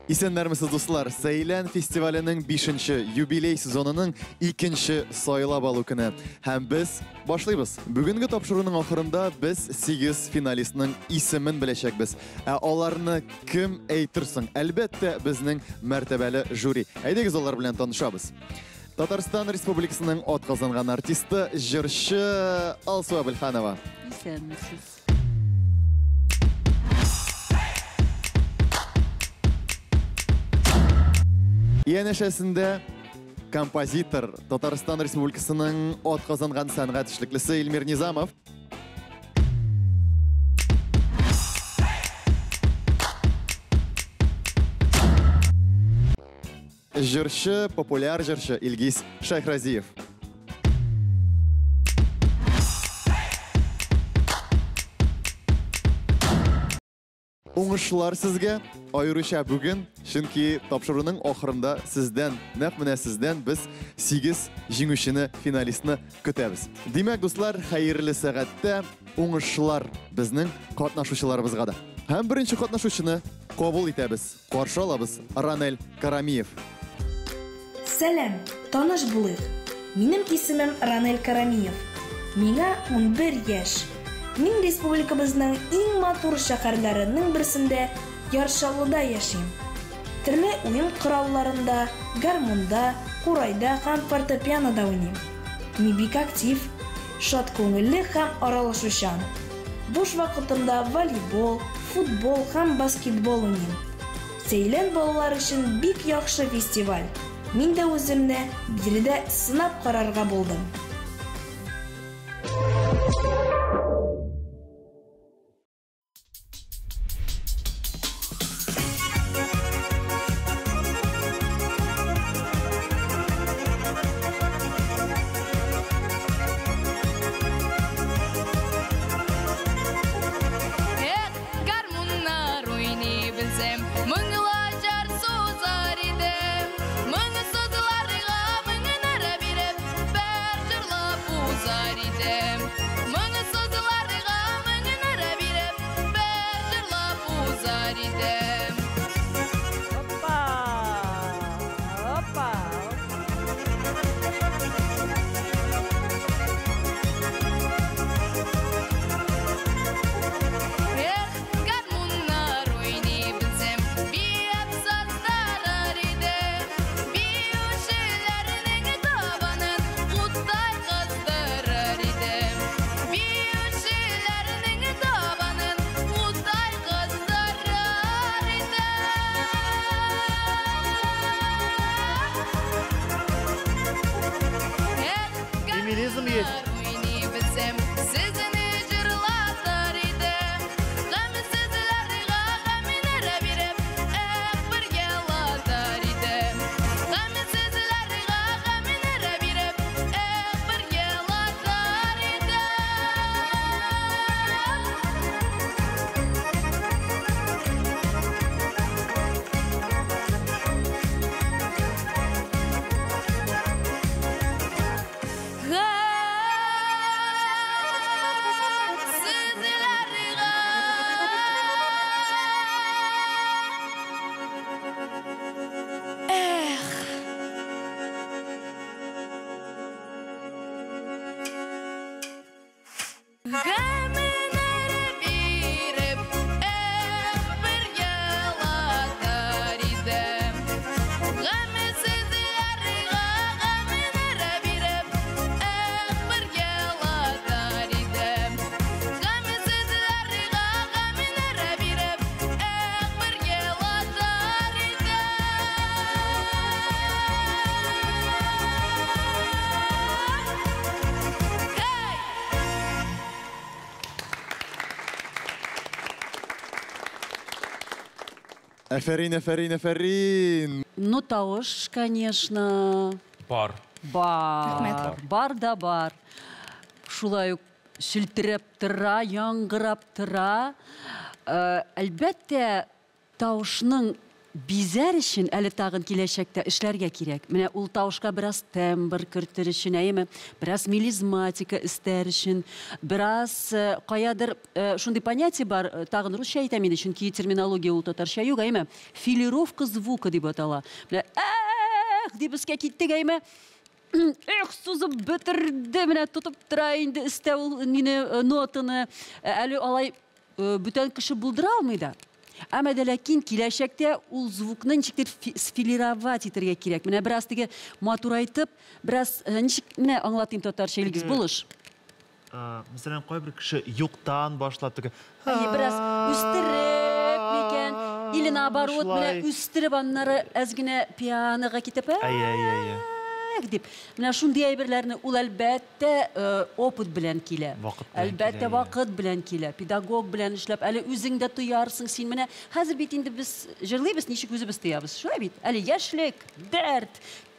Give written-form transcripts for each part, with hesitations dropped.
Исәннәрмесез, дуслар! Сәйлән фестиваленең 5нче юбилей сезонының икенче сайлап алу көне. Һәм без башлыйбыз. Бүгенге тапшыруның ахырында без 8 финалистның исемен беләчәкбез. Ә аларны кем әйтер соң? Әлбәттә, безнең мәртәбәле жюри. Әйдәгез, алар белән танышабыз. Татарстан Республикасының атказанган артисты, җырчы Алсу Әбелханова. Исәнмесез. Янәшәсендә композитор, Татарстан Республикасының атказанган сәнгать эшлеклесе Эльмир Низамов. Җырчы, популяр җырчы Илгиз Шәйхразиев. Уңышлар сезгә, аеруча бүген, чөнки тапшыруның ахырында сездән, нәкъ менә сездән без 8 җиңүчене, финалистны көтәбез. Димәк, дуслар, хәерле сәгатьтә уңышлар безнең катнашучыларыбызга да. Һәм беренче катнашучыны кабул итәбез. Каршы алабыз, Ранель Карамиев. Сәлам, таныш булыйк. Минем исемем Ранель Карамиев. Миңа 11 яшь. Мин республикабызның иң матур шәһәрләренең берсендә, Яр Чаллыда яшим. Төрле уен коралларында, гармунда, курайда һәм фортепианода уйныйм. Мин бик актив, шат күңелле һәм аралашучан. Буш вакытымда волейбол, футбол һәм баскетбол уйныйм. Сәйлән балалар өчен бик яхшы фестиваль. Мин дә үземне биредә сынап карарга булдым. Эх, гармуннар уйный белсәм, моңлы җыр сузар идем. Моңсызларга моңнар биреп, бер җырлап узар идем. Моңсызларга моңнар биреп, бер җырлап узар идем. Опа! Опа! Эх, гармуннар уйный белсәм, биеп саздырыр идем. Биючеләрнең табанын уттай кыздырыр идем. Биючеләрнең табанын уттай кыздырыр идем. Эх, И мелизм есть. гармуннар уйный белсәм, сезне җырлатыр идем. Гамьсезләргә гамьнәр биреп, эх, бер елатыр идем. Гамьсезләргә гамьнәр биреп, эх, бер елатыр идем. Гамьсезләргә Эх! Гамьнәр биреп, эх, бер елатыр идем. Гамьсезләргә гамьнәр биреп, эх, бер елатыр идем. Гамьсезләргә гамьнәр биреп, эх, бер елатыр идем. Hey! Әфәрин, әфәрин, әфәрин! Ну, тавыш, конечно, Бар. бар. Рәхмәт. Бар да бар. Шулай ук шилтерәп тора, яңгырап тора. Әлбәттә, тавышның Бизәр өчен әле тагын киләчәктә эшләргә кирәк. Менә ул тавышка бераз тембр кертер өчен, әйеме? Бераз мелизматика өстәр өчен, бераз каядыр шундый понятие бар, тагын русча әйтәм инде, чөнки терминология ул татарча юк, әйеме? Филировка звука дип атала. Менә эх дип өскә киттек, әйеме? Эх, сузып бетерде, менә тотып тора инде өстә ул нине, нотаны. Әле алай бүтән кеше булдыра алмый да. Әмма дә ләкин киләчәктә ул звукны ничектер сфилировать итәргә кирәк. Менә бераз теге матурайтып, бераз ничек менә аңлатыйм татарча, Илгиз, булыш. Мәсәлән, кайбер кеше юктан башлап теге. Әйе, бераз үстереп микән, или наоборот, менә үстереп аннары әз генә пианога китеп, Әйе, әйе, әйе. дип. Менә шундый әйберләрне ул әлбәттә опыт белән килә. Вакыт белән Әлбәттә, килә, вакыт белән килә. Педагог белән эшләп, әле үзең дә тоярсың син. Менә хәзер бит инде без җырлыйбыз, ничек үзебез тоябыз. Шулай бит? Әле яшьлек, дәрт,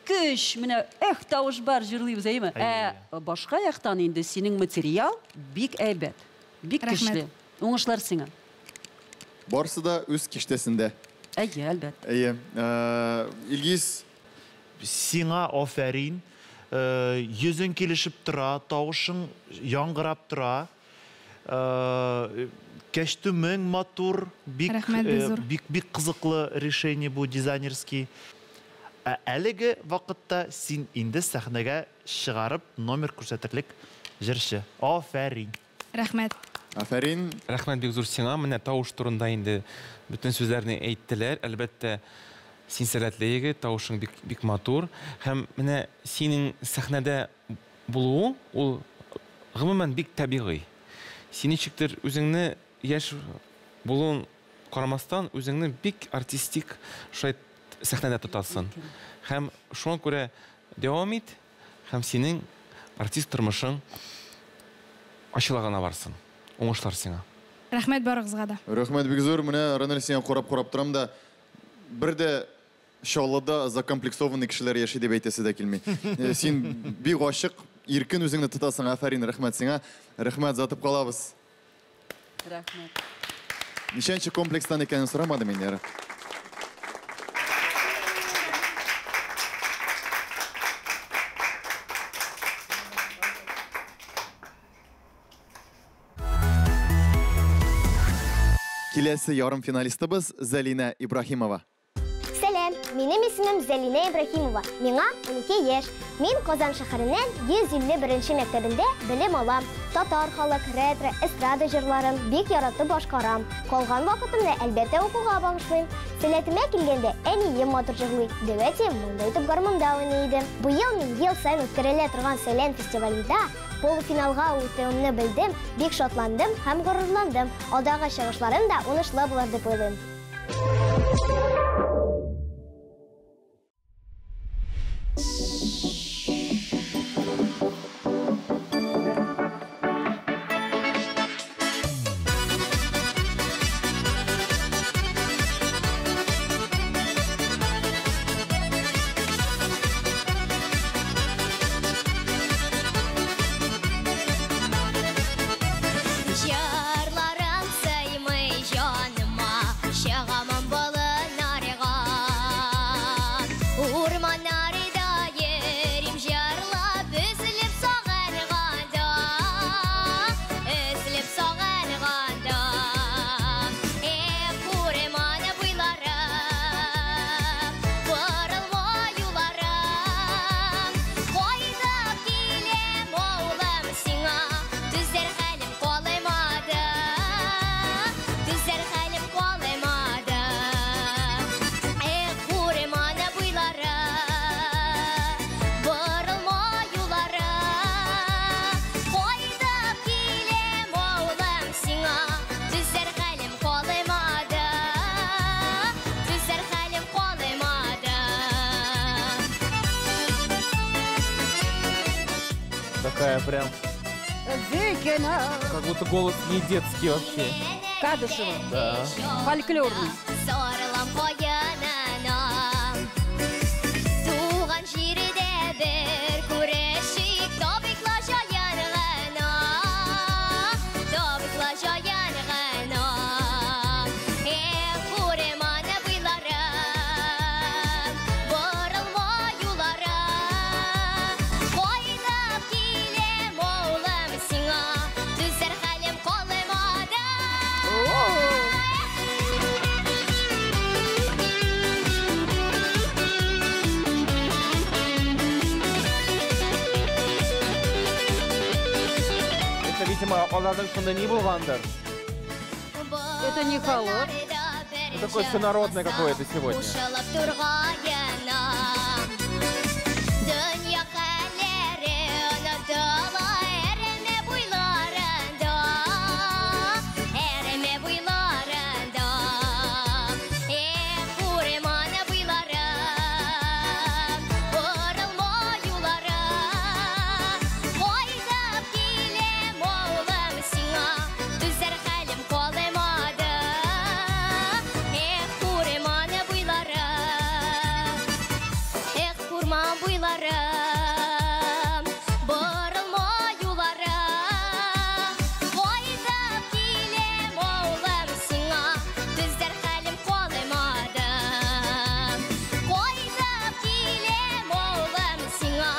көч, менә эх, тавыш бар, җырлыйбыз, әйеме? Әйе. Ә башка яктан инде синең материал бик әйбәт, бик Рәхмәт. көчле. Уңышлар сиңа. Барысы да үз киштәсендә. Әйе, әлбәттә. Әйе. Илгиз, Сиңа афәрин, йөзең килешеп тора, тавышың яңгырап тора. Кәчтүмең матур, бик, Рәхмәт, бик зур. бик, бик кызыклы решение бу дизайнерский. Ә әлеге вакытта син инде сәхнәгә чыгарып номер күрсәтерлек җырчы. Афәрин. Рәхмәт. Афәрин. Рәхмәт бик зур сиңа. Менә тавыш турында инде бөтен сүзләрне әйттеләр. Әлбәттә, син сәләтле егет, тавышың бик, бик матур. Һәм менә синең сәхнәдә булуың ул гомумән бик табигый. Син ничектер үзеңне яшь булуын карамастан, үзеңне бик артистик шулай сәхнәдә тотасың. Һәм шуңа күрә дәвам ит, һәм синең артист тормышың ачыла гына барсын. Уңышлар сиңа. Рәхмәт барыгызга да. Рәхмәт бик зур. Менә Ранель, сиңа карап-карап торам да, бер дә Чаллыда закомплексованный кешеләр яши дип әйтәсе дә килми. Син бик ачык, иркен үзеңне тотасың. Афәрин, рәхмәт сиңа. Рәхмәт, озатып калабыз. Рәхмәт. Ничәнче комплекстан икәнен сорамадым инде, ярар. Киләсе ярым финалистыбыз Зәлинә Ибраһимова. Сәлам, минем исемем Зәлинә Ибраһимова. Миңа 12 яшь. Мин Казан шәһәреннән 151 мәктәбендә белем алам. Татар халык, ретро, эстрада җырларын бик яратып башкарам. Калган вакытымны әлбәттә укуга багышлыйм. Сәләтемә килгәндә әнием матур җырлый, дәү әтием мондый итеп гармунда уйный иде. Быел мин ел саен үткәрелә торган Сәләм фестивалендә полуфиналга үтүемне белдем, бик шатландым һәм горурландым. Алдагы чыгышларым да уңышлы булыр дип уйлыйм. Җырларым сыймый җаныма, чыгамын болыннарга. Урманнарда йөрим җырлап, өзелеп сагынганда, өзелеп сагынганда. Эх, урман буйлары, борылма юлларым, кайтып киләм авылым сиңа, түзәр хәлем калмады, түзәр хәлем калмады. Эх, урман буйлары, борылма юллары, кайтып киләм авылым сиңа, түзәр хәлем калмады, түзәр хәлем калмады. Такая прям, Зыкина. как будто голос не детский вообще. Кадышева. Да. Фольклорный. Сарылам каенына. Туган җирдә бер күрешик, табиклар җаян гына, табиклар җаян гына. Эх, урман буйлары, Аларның шунда ни булгандыр? Это не холоп. Ну, такое все народное какое-то сегодня. Кушылып торгаена. Дөнья хәлләре онытыла Әреме буйларында, Әреме буйларында. Эх, урман буйлары, Борылма юллары. Кайтып киләм, улым, сиңа, Түзәр хәлем калмады. Эх, урман буйлары, Эх, урман буйлары, Борылма юллары. Кайтып киләм, улым, сиңа, Түзәр хәлем калмады. Кайтып киләм, улым, сиңа,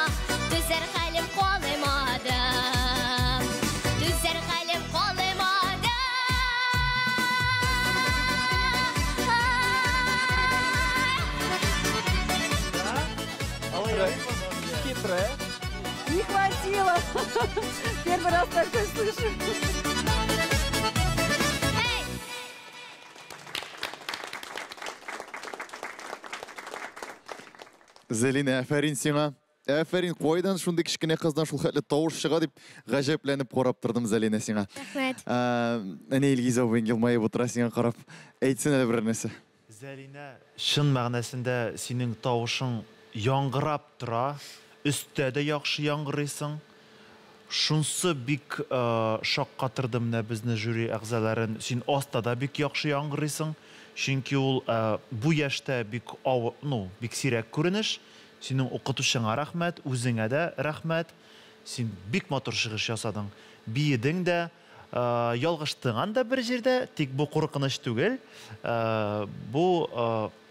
Түзәр хәлем калмады. Түзәр хәлем калмады. Хитрая. Не хватило. Первый раз такое слышу. Эй! Зәлинә, афәрин сиңа. Афәрин, кайдан шундый кечкенә кыздан шул хәтле тавыш чыга дип гаҗәпләнеп карап тордым, Зәлинә, сиңа. Рәхмәт. Әнә Илгиз абыең елмаеп утыра сиңа карап. Әйтсен әле берәр нәрсә. Зәлинә, чын мәгънәсендә синең тавышың яңгырап тора, өстә дә яхшы яңгырыйсың. Шунсы бик шаккатырды менә безне жюри әгъзаларын. Син аста да бик яхшы яңгырыйсың. Чөнки ул бу яшьтә бик ав, ну, бик сирәк күренеш. Синең укытучыңа рәхмәт, үзеңә дә рәхмәт. Син бик матур чыгыш ясадың. Биедең дә, ялгыштың анда бер җирдә, тик бу куркыныч түгел. Бу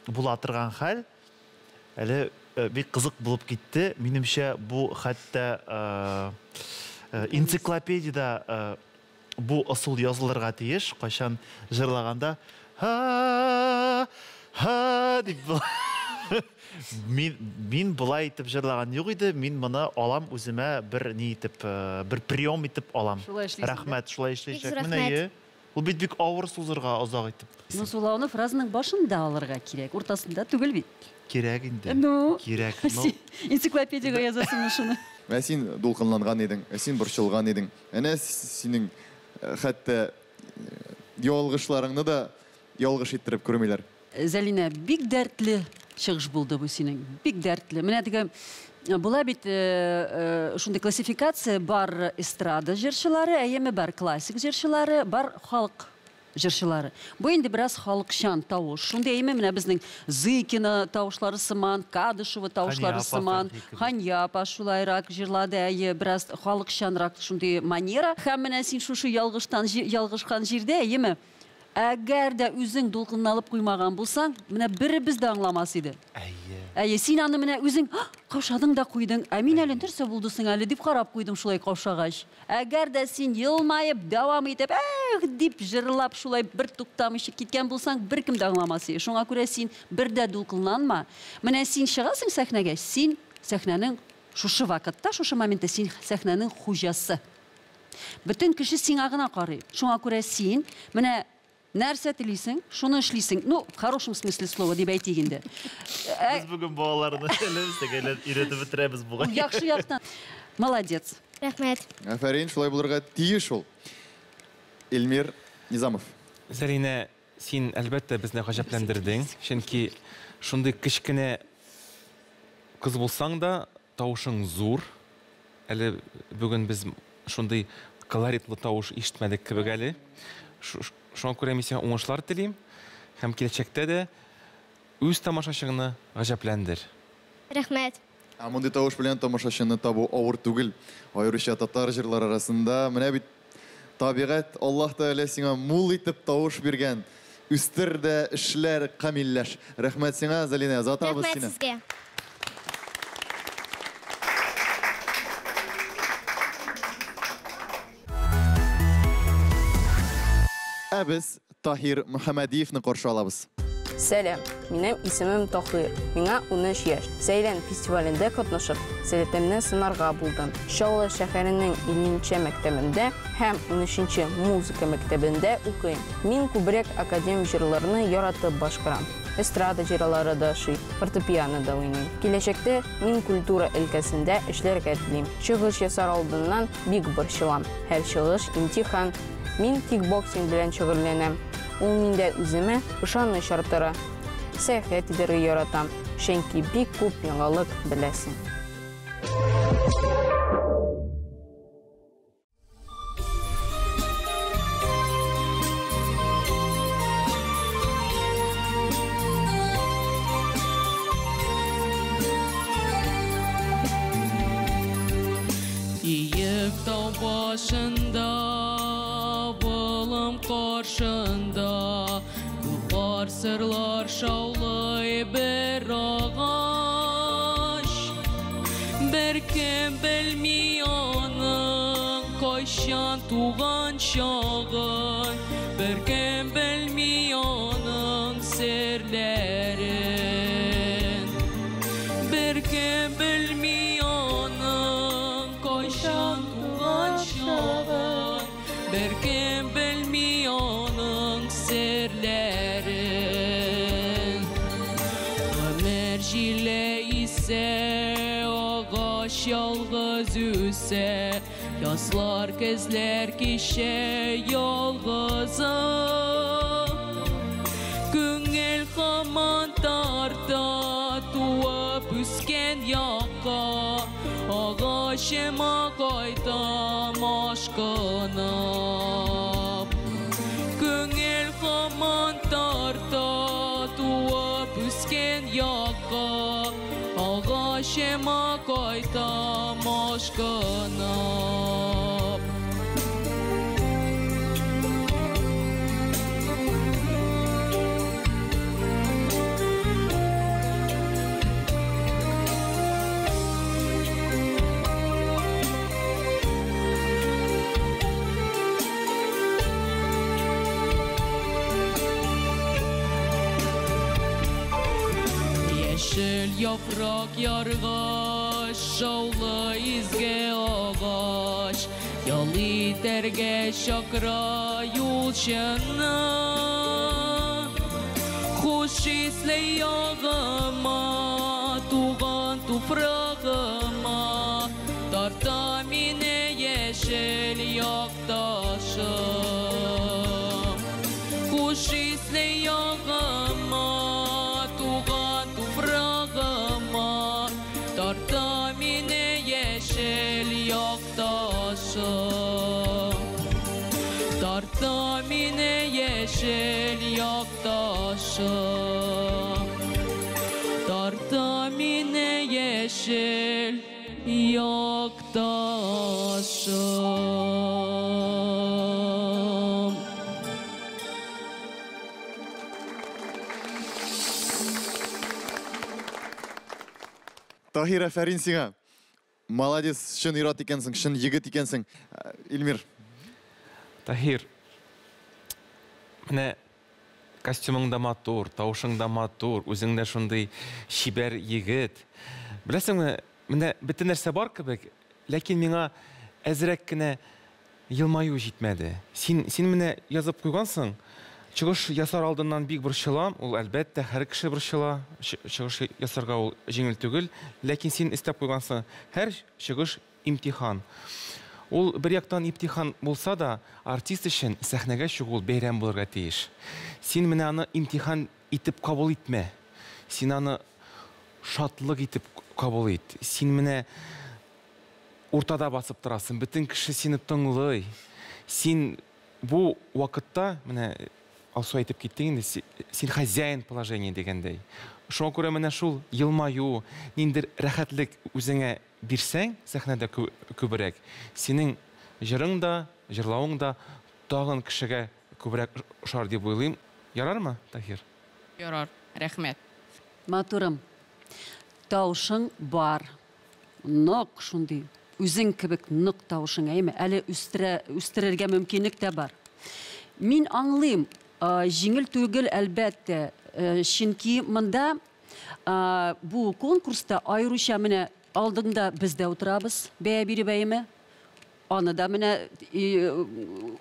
була торган хәл. Әле бик кызык булып китте. Минемчә, бу хәтта энциклопедияда бу ысул язылырга тиеш. Кайчан җырлаганда ха ха дип була. Мин болай итеп җырлаган юк иде. Мин моны алам үземә бер ни итеп, бер прием итеп алам. Шулай эшлисең, да? Рәхмәт, шулай эшләячәкмен, рәхмәт. әйе. Ул бит бик авыр сузырга озак итеп. Ну, сулауны фразаның башында алырга кирәк, уртасында түгел бит. Кирәк инде. Ну, Кирәк. Ну, син энциклопедиягә язасыңмы шуны? Ә син дулкынланган идең, ә син борчылган идең. Әнә синең хәтта ялгышларыңны да ялгыш иттереп күрмиләр. Зәлинә, бик дәртле чыгыш булды бу синең. Бик дәртле. Менә теге була бит шундый классификация: бар эстрада җырчылары, әйеме, бар классик җырчылары, бар халык җырчылары. Бу инде бераз халыкчан тавыш. Шундый, әйеме, менә безнең Зыкина тавышлары сыман, Кадышева тавышлары Хания апа сыман, Фәрхи кебек. Хания апа шулайрак җырлады, әйе, бераз халыкчанрак шундый манера. Һәм менә син шушы ялгыштан ялгышкан җирдә, әйеме, әгәр дә үзең дулкынланып куймаган булсаң, менә беребез дә аңламас иде. Әйе. Әйе, син аны менә үзең каушадың да куйдың. Ә мин әле нәрсә булды соң әле дип карап куйдым шулай каушагач. Әгәр дә син елмаеп, дәвам итеп, эх дип җырлап шулай бер туктамыйча киткән булсаң, беркем дә аңламас иде. Шуңа күрә син бер дә дулкынланма. Менә син чыгасың сәхнәгә, син сәхнәнең шушы вакытта, шушы моментта син сәхнәнең хуҗасы. Бөтен кеше сиңа гына карый. Шуңа күрә син менә нәрсә телисең, шуны эшлисең. Ну, в хорошем смысле слова дип әйтик инде. Без бүген балаларны әле өйрәтеп бетерәбез бугай. Яхшы яктан. Молодец. Рәхмәт. Афәрин, шулай булырга тиеш ул. Эльмир Низамов. Зәлинә, син әлбәттә безне гаҗәпләндердең, чөнки шундый кечкенә кыз булсаң да, тавышың зур. Әле бүген без шундый колоритлы тавыш ишетмәдек кебек әле. Шуңа күрә мин сиңа уңышлар телим һәм киләчәктә дә үз тамашачыңны гаҗәпләндер. Рәхмәт. Ә мондый тавыш белән тамашачыны табу авыр түгел. Аеруча татар җырлары арасында менә бит табигать, Аллаһ Тәгалә сиңа мул итеп тавыш биргән. Үстер дә эшләр камилләш. Рәхмәт сиңа, Зәлинә, озатабыз Рәхмәт сине. сезгә. Ә без Таһир Мөхәммәдиевны каршы алабыз. Сәлам, минем исемем Тахир, миңа 13 яшь. Сәйлән фестивалендә катнашып, сәләтемне сынарга булдым. Чаллы шәһәренең 50 мәктәбендә һәм 13 музыка мәктәбендә укыйм. Мин күбрәк академик җырларны яратып башкарам. Эстрада җырлары да ошый, фортепианода уйныйм. Киләчәктә мин культура өлкәсендә эшләргә телим. Чыгыш ясар алдыннан бик борчылам. Һәр чыгыш имтихан. Мин кикбоксинг белән шөгыльләнәм. Ул миндә үземә ышаныч арттыра. Сәяхәт итәргә яратам, чөнки бик күп яңалык беләсең. Биек тау башында, болым каршында, Күп сырлар шаулый бер агач. Беркем белми аның кайчан туган чагын, Беркем белми аның серләрен. Беркем белми аның кайчан туган чагын, Беркем белми аның серләрен. Гомер җиле исә, агач ялгыз үсә, Язлар, көзләр кичә ялгызым. Күңел һаман тарта туып үскән якка, Агачыма кайтам ашкынып. Күңел һаман тарта туып үскән якка, Агачыма кайтам ашкынып. Яшел яфрак яргач, шаулы изге агач, Ял итәргә чакыра юлчыны. Хуш исле ягыма, туган туфрагыма, Тарта мине яшел якташым. Хуш исле ягыма, туган туфрагыма, Тарта мине яшел якташым. Тарта мине яшел якташым. Тарта мине яшел якташым. Таһир, афәрин сиңа. Молодец, чын ир-ат икәнсең, чын егет икәнсең. Илмир. Таһир, менә костюмың да матур, тавышың да матур, үзең дә шундый чибәр егет. Беләсеңме, менә бөтен нәрсә бар кебек, ләкин миңа әзрәк кенә елмаю җитмәде. Син, син менә язып куйгансың, чыгыш ясар алдыннан бик борчылам, ул әлбәттә һәр кеше борчыла, чыгыш ясарга ул җиңел түгел, ләкин син өстәп куйгансың, һәр чыгыш имтихан. Ул бер яктан имтихан булса да, артист өчен сәхнәгә чыгу ул бәйрәм булырга тиеш. Син менә аны имтихан итеп кабул итмә. Син аны шатлык итеп кабул ит. Син менә уртада басып торасың, бөтен кеше сине тыңлый. Син бу вакытта, менә Алсу әйтеп китте инде, син хозяин положения дигәндәй. Шуңа күрә менә шул елмаю, ниндидер рәхәтлек үзеңә бирсәң, сәхнәдә күбрәк, синең җырың да, җырлавың да тагын кешегә күбрәк ошар дип уйлыйм. Ярармы, Таһир? Ярар, рәхмәт. Матурым, тавышың бар. Нык шундый, үзең кебек нык тавышың, әйеме? Әле үстерергә мөмкинлек тә бар. Мин аңлыйм, җиңел түгел, әлбәттә, Чөнки монда бу конкурста аеруча менә алдыңда без дә утырабыз, бәя биреп әйеме? Аны да менә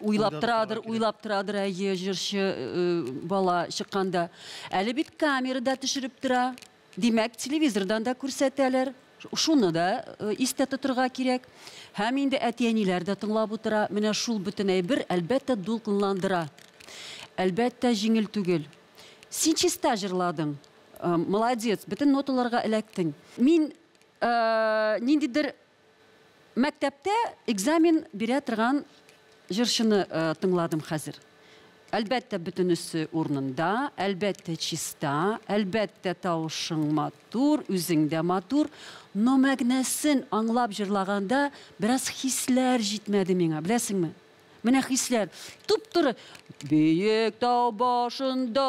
уйлап торадыр, уйлап торадыр, әйе, җырчы бала чыкканда. Әле бит камерада төшереп тора. Димәк, телевизордан да күрсәтәләр. Шуны да истә тотырга кирәк. Һәм инде әти-әниләр дә тыңлап утыра. Менә шул бөтен әйбер, әлбәттә, дулкынландыра. Әлбәттә, җиңел түгел. Син чиста җырладың. Молодец, бөтен ноталарга эләктең. Мин ниндидер мәктәптә экзамен бирә торган җырчыны тыңладым хәзер. Әлбәттә, бөтенесе урынында, әлбәттә, чиста, әлбәттә, тавышың матур, үзең дә матур, но мәгънәсен аңлап җырлаганда бераз хисләр җитмәде миңа, беләсеңме? Менә хисләр. Туп-туры биек тау башында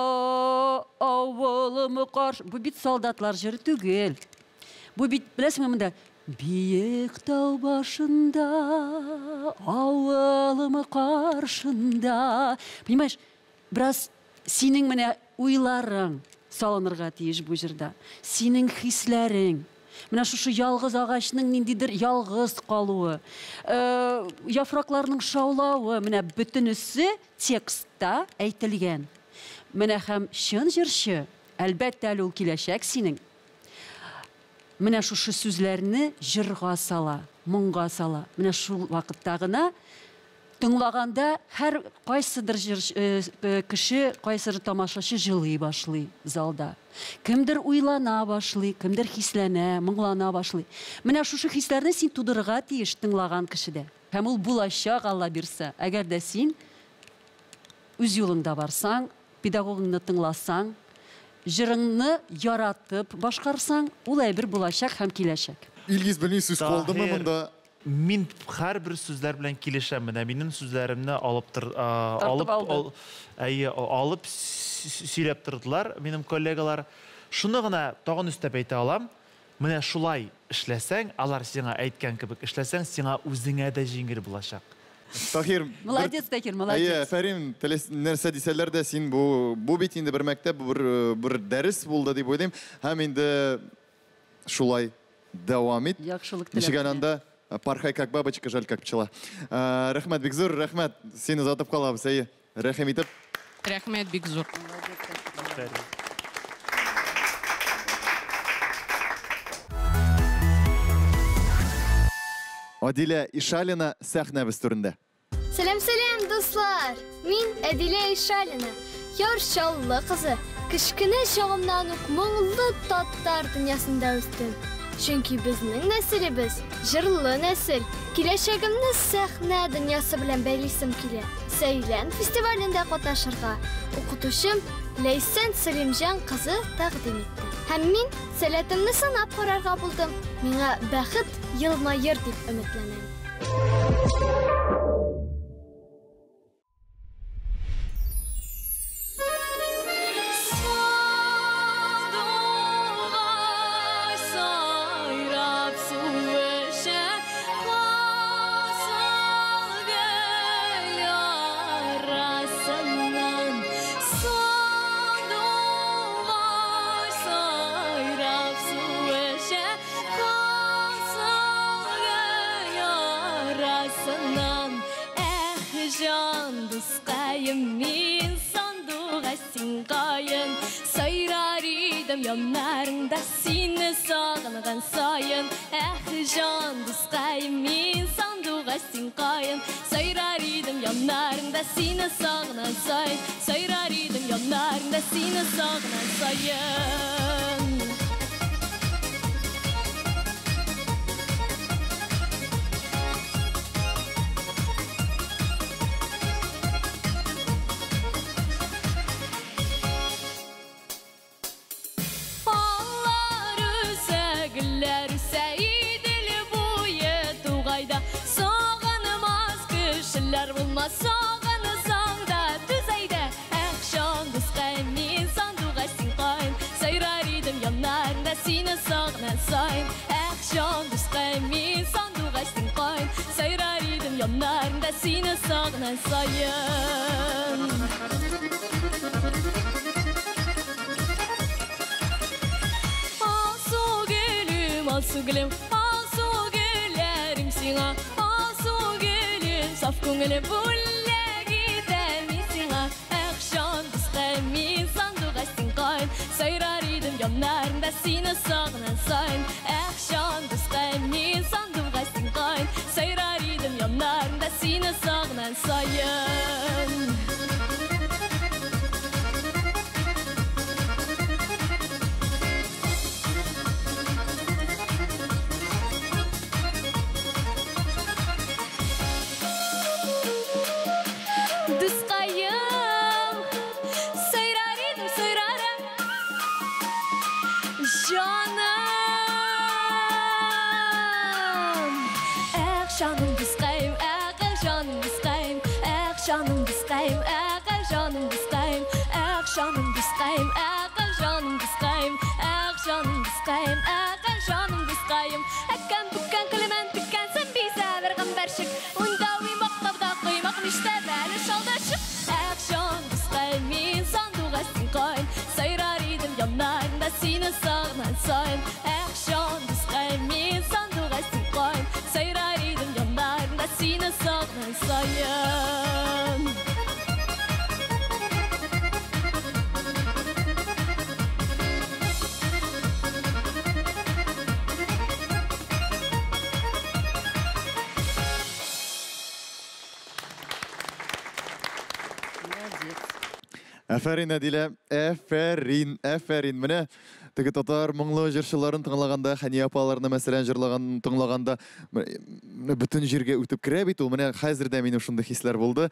авылым каршы. Бу бит солдатлар җыры түгел. Бу бит, беләсеңме, монда биек тау башында авылым каршында. Понимаешь, бераз синең менә уйларың салынырга тиеш бу җырда. Синең хисләрең. Менә шушы ялгыз агачның ниндидер ялгыз калуы, яфракларның шаулавы, менә бөтенесе текстта әйтелгән. Менә һәм чын җырчы, әлбәттә, әле ул киләчәк синең. Менә шушы сүзләрне җырга сала, моңга сала. Менә шул вакытта гына тыңлаганда һәр кайсыдыр кеше, кайсыдыр тамашачы җылый башлый залда. Кемдер уйлана башлый, кемдер хисләнә, моңлана башлый. Менә шушы хисләрне син тудырырга тиеш тыңлаган кешедә. Һәм ул булачак, Алла бирсә. Әгәр дә син үз юлыңда барсаң, педагогыңны тыңласаң, җырыңны яратып башкарсаң, ул әйбер булачак һәм киләчәк. Илгиз, белмим, сүз калдымы монда? Мин һәрбер сүзләр белән килешәм. Менә минем сүзләремне алып тор, алып, әйе, алып сөйләп тордылар минем коллегалар. Шуны гына тагын өстәп әйтә алам. Менә шулай эшләсәң, алар сиңа әйткән кебек эшләсәң, сиңа үзеңә дә җиңел булачак. Тахир, молодец, Тахир, молодец. Әйе, Фәрим, нәрсә дисәләр дә, син бу бит инде бер мәктәп, бер дәрес булды дип уйлыйм. Һәм инде шулай дәвам ит. Яхшылык теләп. Ничек анда пархай как бабочка, жаль как пчела. Рәхмәт бик зур, рәхмәт. Сине озатып калабыз, әйе. Рәхим итеп. Рәхмәт бик зур. Адилә Ишалина сәхнәбез түрендә. Сәлам, сәлам, дуслар! Мин Адилә Ишалина, Яр Чаллы кызы. Кечкенә чагымнан ук моңлы татар дөньясында үстем. Чөнки безнең нәселебез җырлы нәсел. Киләчәгемне сәхнә дөньясы белән бәйлисем килә. Сәйлән фестивалендә катнашырга укытучым Ләйсән Сәлимҗан кызы тәкъдим итте. Һәм мин сәләтемне сынап карарга булдым. Миңа бәхет елмаер дип өметләнәм. Yanlarında seni sağınğan sayın. Эх, жан дускайым, мин сандугач син каен. Сайрар идем яннарыңда сине сагынган сайын. Сайрар идем яннарыңда сине сагынган сайын. Сағынсаң да түзәйдә, әх, жан дускайым, мин сандугач син каен. Сайрар идем яннарыңда сине сагынган сайын. Әх, жан дускайым, мин сандугач син каен. Сайрар идем яннарыңда сине сагынган сайын. Алсу гөлем, алсу гөлләрем сиңа, алсу гөлем, саф күңелем бүләк итәм мин сиңа. Эх, җан дускаем, мин сандугач син каен, сайрар идем яннарыңда сине сагынган саен. Эх, җан дускаем, мин сандугач син каен, сайрар идем яннарыңда сине сагынган саен. Дускаем, сайрар идем, сайрарым, җаным. Эх, җаным дускаем, эх, эх, җаным дускаем, эх, җаным дускаем, эх, эх, җаным дускаем, эх, җаным дускаем, эх, эх, җаным дускаем, эх, җаным дускаем, эх, эх, җаным дускаем. Әккән бүккән көлемән теккән сәмбисә бер гамбәрчек, унда уймак тавда коймак миштә бәлеш алдашып. Эх, җан дускаем, мин сандугач син каен, сайрар идем яннарыңда сине сагынган саен. Эх, җан дускаем, мин сандугач син каен, сайрар идем яннарыңда сине сагынган саен. Молодец. Әфәрин, Әдилә, әфәрин, әфәрин. Менә теге татар моңлы җырчыларын тыңлаганда, Хәния апаларны мәсәлән җырлаган тыңлаганда менә бөтен җиргә үтеп керә бит ул. Менә хәзер дә минем шундый хисләр булды.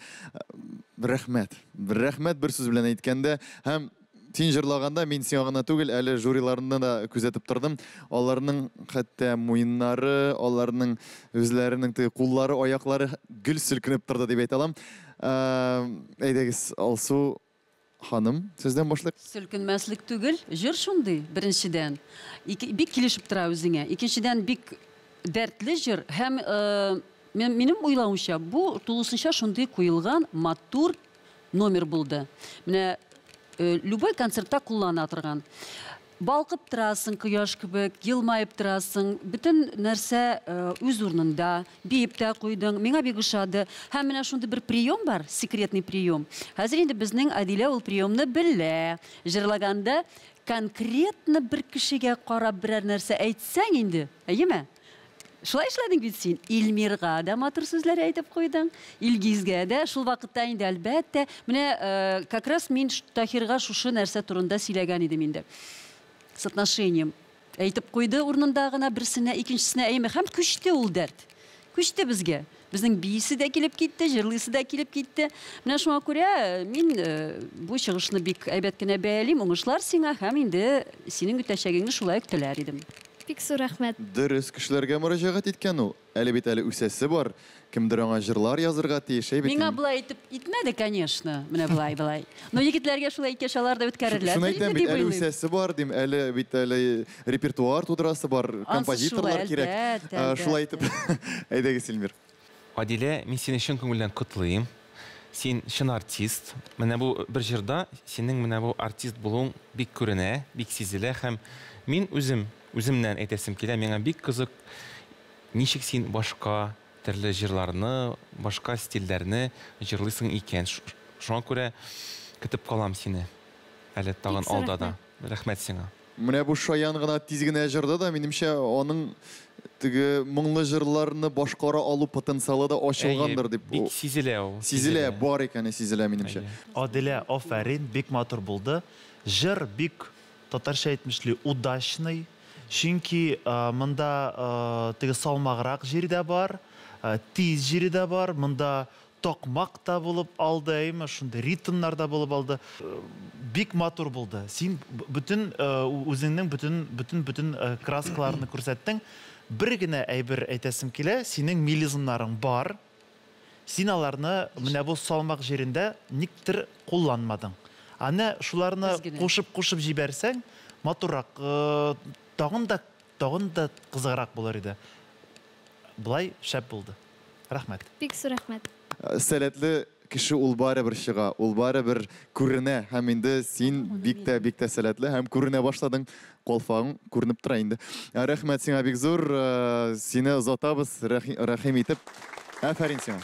Рәхмәт. Рәхмәт бер сүз белән әйткәндә. Һәм син җырлаганда мин сиңа гына түгел, әле жюриларны да күзәтеп тордым. Аларның хәтта муеннары, аларның үзләренең теге куллары, аяклары гел селкенеп торды дип әйтә алам. Әйдәгез, Алсу ханым, сездән башлыйк. Селкенмәслек түгел, җыр шундый, беренчедән. Ике, бик килешеп тора үзеңә. Икенчедән, бик дәртле җыр һәм минем уйлавымча, бу тулысынча шундый куелган матур номер булды. Менә любой концертта куллана торган. Балкып торасың кояш кебек, елмаеп торасың, бөтен нәрсә үз урынында, биеп тә куйдың. Миңа бик ошады. Һәм менә шундый бер прием бар, секретный прием. Хәзер инде безнең Адилә ул приемны белә. Җырлаганда конкретно бер кешегә карап берәр нәрсә әйтсәң инде, әйеме? Шулай эшләдең бит син. Илмирга да матур сүзләр әйтеп куйдың, Илгизгә дә. Шул вакытта инде әлбәттә, менә как раз мин Таһирга шушы нәрсә турында сөйләгән идем инде. С отношением. Әйтеп куйды урынында гына берсенә, икенчесенә, әйме, һәм күчте ул дәрт. Күчте безгә. Безнең биисе дә килеп китте, җырлыйсы да килеп китте. Менә шуңа күрә мин бу чыгышны бик әйбәт кенә бәялим. Уңышлар сиңа һәм инде синең үтәчәгеңне шулай ук теләр идем. Бик зур рәхмәт. Дөрес кешеләргә мөрәҗәгать иткән ул. Әле бит әле үсәсе бар. Кемдер аңа җырлар язырга тиеш, әй бит. Миңа болай итеп итмәде, конечно, менә болай, болай. Но егетләргә шулай иткәч, алар да үткәрерләр. Шуны әйтәм бит, әле үсәсе бар дим, әле бит әле репертуар тудырасы бар, композиторлар кирәк. Шулай итеп, әйдәгез, Илмир. Адилә, мин сине чын күңелдән котлыйм. Син чын артист. Менә бу бер җырда синең менә бу артист булуың бик күренә, бик сизелә һәм мин үзем, үземнән әйтәсем килә, миңа бик кызык, ничек син башка төрле җырларны, башка стильләрне җырлыйсың икән. Шуңа күрә көтеп калам сине. Әле тагын алда да. Рәхмәт сиңа. Менә бу шаян гына тиз генә җырда да, минемчә, аның теге моңлы җырларны башкара алу потенциалы да ачылгандыр дип. Бик сизелә ул. Сизелә, бар икәне сизелә минемчә. Адилә, афәрин, бик матур булды. Җыр бик, татарча әйтмешли, удачный. Чөнки монда теге салмаграк җире дә бар, тиз җире дә бар, монда такмак та булып алды, әйме, шундый ритмнар да булып алды. Бик матур булды. Син бөтен үзеңнең бөтен, бөтен, бөтен краскаларны күрсәттең. Бер генә әйбер әйтәсем килә, синең мелизмнарың бар. Син аларны менә бу салмак җирендә никтер кулланмадың. Аны шуларны кушып-кушып җибәрсәң, матуррак, тагын да, тагын да кызыграк булыр иде. Болай шәп булды. Рәхмәт. Бик зур рәхмәт. Сәләтле кеше ул барыбер чыга, ул барыбер күренә һәм инде син бик тә бик тә сәләтле һәм күренә башладың. Калфагың күренеп тора инде. Рәхмәт сиңа бик зур. Сине озатабыз, рәхим итеп. Афәрин сиңа.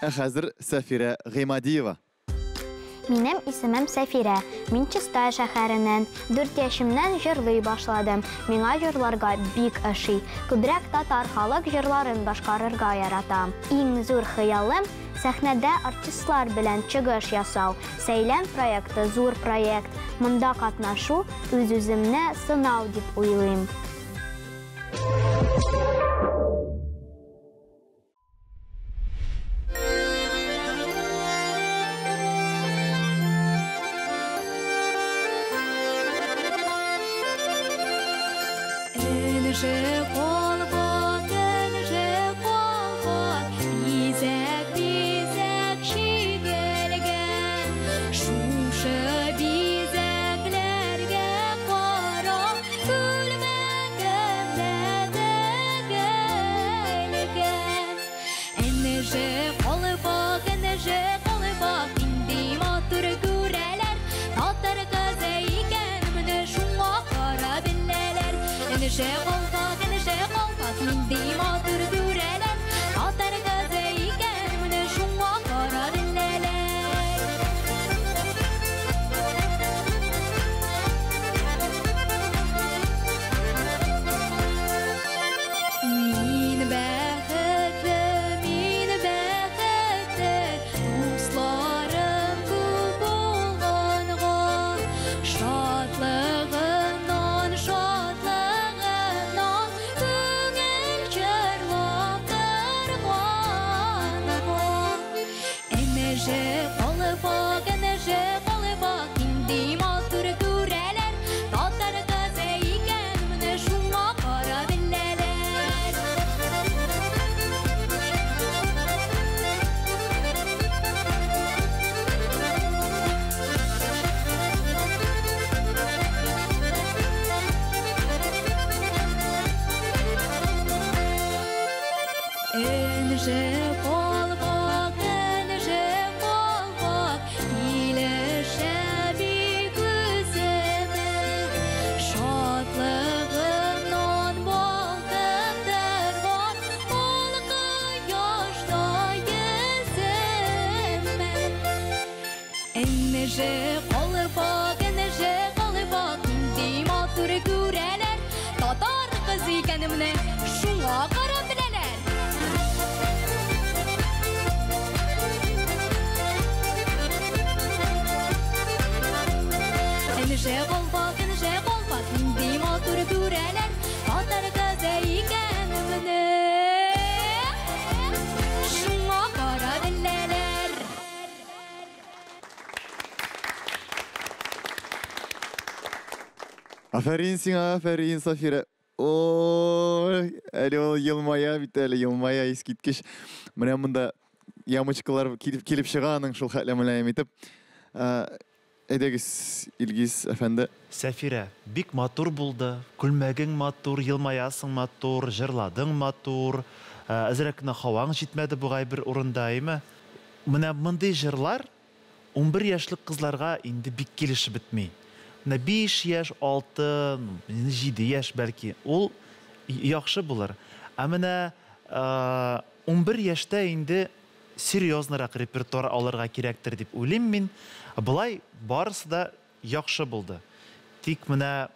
Ә хәзер Сәфирә Гыймадиева. Минем исемем Сәфирә. Мин Чистай шәһәреннән. Дүрт яшемнән җырлый башладым. Миңа җырларга бик ошый. Күбрәк татар халык җырларын башкарырга яратам. Иң зур хыялым, сәхнәдә артистлар белән чыгыш ясау. Сәйлән проекты зур проект. Монда катнашу, үз-үземне сынау дип уйлыйм. Энҗе калфак, энҗе калфак, бизәк-бизәк чигелгән. Шушы бизәкләргә карап, күлмәгем дә тегелгән. Энҗе калфак, энҗе калфак, нинди матур күрәләр. Татар кызы икәнемне шуңа карап беләләр. Энҗе калфак, энҗе калфак, нинди матур күрәләр. Татар кызы икәнемне шуңа карап беләләр. Мин бәхетле, мин бәхетле, дусларым күп булганга. Шатлыгымнан, шатлыгымнан күңел җырлап торганга. Энҗе калфак, энҗе калфак, нинди матур күрәләр. Татар кызы икәнемне шуңа карап беләләр. Энҗе калфак, энҗе калфак, килешә бик үземә. Шатлыгымнан балкып торган ал кояштай йөземә. Энҗе калфак, энҗе калфак, нинди матур күрәләр. Татар кызы икәнемне шуңа карап беләләр. Энҗе калфак, энҗе калфак, нинди матур күрәләр. Татар кызы икәнемне шуңа карап беләләр. Афәрин сиңа, афәрин, Сафирә. Ой, әле ул елмая бит әле, елмая искиткеч. Менә монда ямочкалар килеп, килеп чыга аның шул хәтле мөлаем итеп. Әйдәгез, Илгиз әфәнде. Сәфирә, бик матур булды. Күлмәгең матур, елмаясың матур, җырладың матур. Әзрәк кенә һаваң җитмәде бугай бер урында, әйме? Менә мондый җырлар 11 яшьлек кызларга инде бик килешеп бетми. Менә 5 яшь, 6, 7 яшь бәлки, ул яхшы булыр. Ә менә 11 яшьтә инде серьезныйрак репертуар алырга кирәктер дип уйлыйм мин. Болай барысы да яхшы булды. Тик менә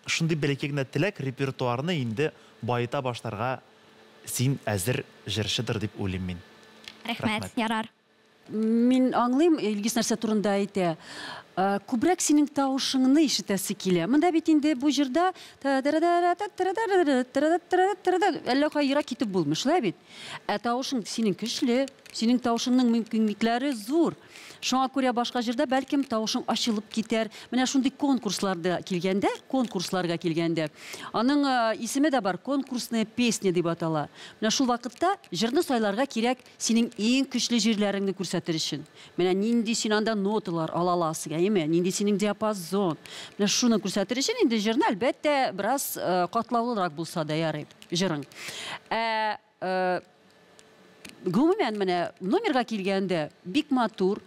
шундый бәләкәй генә теләк репертуарны инде баета башларга син әзер җырчыдыр дип уйлыйм мин. Рәхмәт, ярар. Мин аңлыйм, Илгиз нәрсә турында әйтә. Күбрәк синең тавышыңны ишетәсе килә. Монда бит инде бу җырда әллә кая ерак китеп булмый, шулай бит? Ә тавышың синең көчле, синең тавышыңның мөмкинлекләре зур. Шуңа күрә башка җырда бәлкем тавышың ачылып китәр. Менә шундый конкурсларда килгәндә, конкурсларга килгәндә, аның исеме дә бар, конкурсная песня дип атала. Менә шул вакытта җырны сайларга кирәк, синең иң көчле җирләреңне күрсәтергә. күрсәтер өчен. Менә нинди син анда ноталар ала аласың, әйеме? Нинди синең диапазон. Менә шуны күрсәтер өчен инде җырны, әлбәттә, бераз катлаулырак булса да ярый җырың. Ә гомумән, менә номерга килгәндә бик матур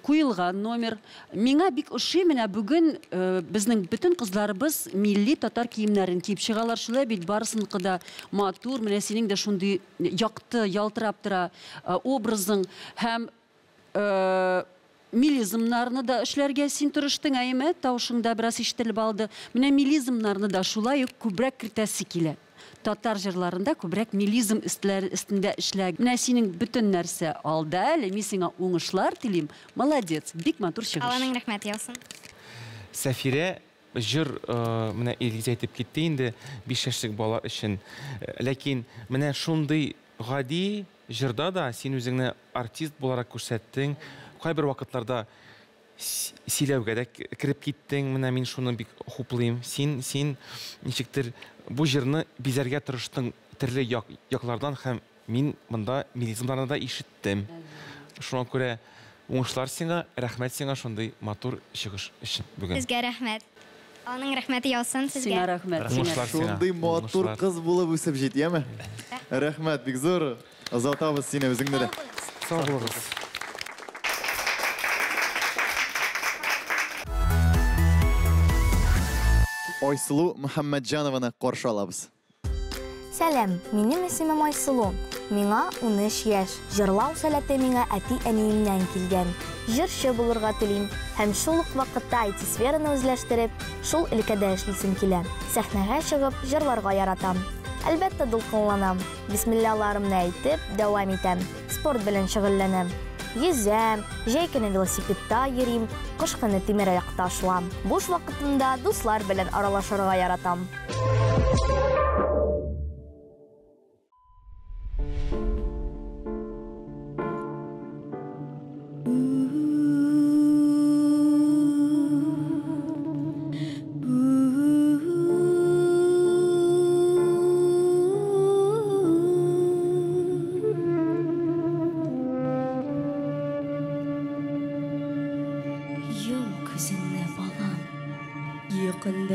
куелган номер. Миңа бик ошый, менә бүген безнең бөтен кызларыбыз милли татар киемнәрен киеп чыгалар. Шулай бит, барысыныкы да матур. Менә синең дә шундый якты, ялтырап тора образың һәм мелизмнарны да эшләргә син тырыштың, әйеме? Тавышыңда бераз ишетелеп алды. Менә мелизмнарны да шулай ук күбрәк кертәсе килә. Татар җырларында күбрәк мелизм өстендә эшлә. Менә синең бөтен нәрсә алда әле. Мин сиңа уңышлар телим. Молодец, бик матур чыгыш. Алланың рәхмәте яусын. Сәфирә, җыр менә Илгиз әйтеп китте инде, 5 яшьлек бала өчен. Ләкин менә шундый гади җырда да син үзеңне артист буларак күрсәттең. Кайбер вакытларда сөйләүгә дә кереп киттең. Менә мин шуны бик хуплыйм. Син ничектер бу җырны бизәргә тырыштың төрле яклардан, һәм мин монда мелизмнарны да ишеттем. Шуңа күрә уңышлар сиңа, рәхмәт сиңа шундый матур чыгыш өчен бүген. Сезгә рәхмәт. Аның рәхмәте яусын сезгә. Сиңа рәхмәт. Шундый матур кыз булып үсеп җит, яме? Рәхмәт, бик зур. Озатабыз сине үзеңне дә. Сау булыгыз. Айсылу Мөхәммәтҗанованы каршы алабыз. Сәлам, минем исемем Айсылу. Миңа 13 яшь. Җырлау сәләте миңа әти-әниемнән килгән. Җырчы булырга телим һәм шул ук вакытта IT-сфераны үзләштереп, шул өлкәдә эшлисем килә. Сәхнәгә чыгып, җырларга яратам. Әлбәттә, дулкынланам. Бисмиллаларымны әйтеп, дәвам итәм. Спорт белән шөгыльләнәм. Йөзәм, җәй көне велосипедта йөрим, кыш көне тимераякта шуам. Буш вакытымда дуслар белән аралашырга яратам.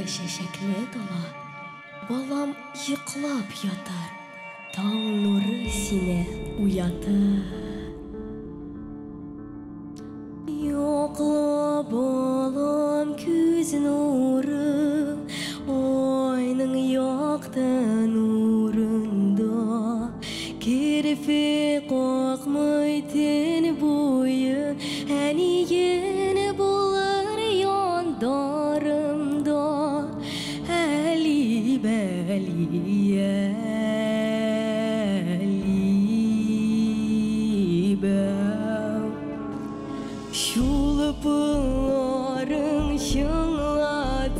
Чәчәкле дала, балам йоклап ятар, таң нуры сине уятыр. Йокла, балам, күз нуры, айның якты нурында, керфе какмый төн буе, әниең булыр яндарымда. Чулпыларың чыңлады,